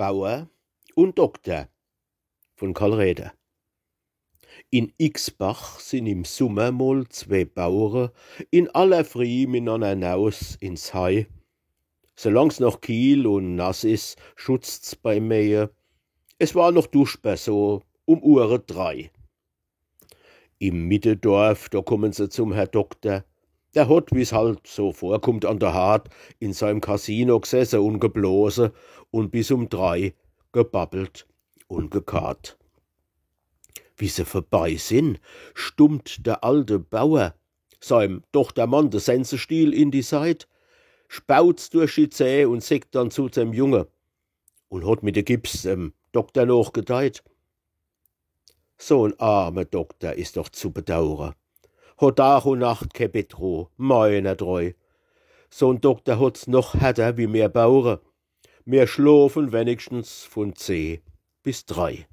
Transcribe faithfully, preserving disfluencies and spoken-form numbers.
Bauer un Dokter vun Karl Räder. In Ixbach sin im Summer mol zwee Bauere in aller Frieh minanner naus ins Hei. Solang's noch kiehl un nass is, schutzt's beim Mähe. Es war noch duschber, so um Uhre drei. Im Mittedorf, do kummen se zum Herr Dokter. Der hot, wie's halt so vorkummt an der Haardt, in seim Casino gsesse un geblose un bis um drei gebabbelt un gekarrt. Wie se vorbei sin, stummt der alte Bauer seim Dochtermann de Sensestiel in die Seit, spautzt durch die Zäh un secht dann zu dem Junge un hot mit de Gips dem Dokter nochgedeit: „So en arme Dokter is doch zu bedauere. Hot Dag un Nacht ke Bettruh, meiner Treu. So en Dokter hot's noch härter wie mir Bauere. Mir schlofen wenigstens vun zeh bis drei.“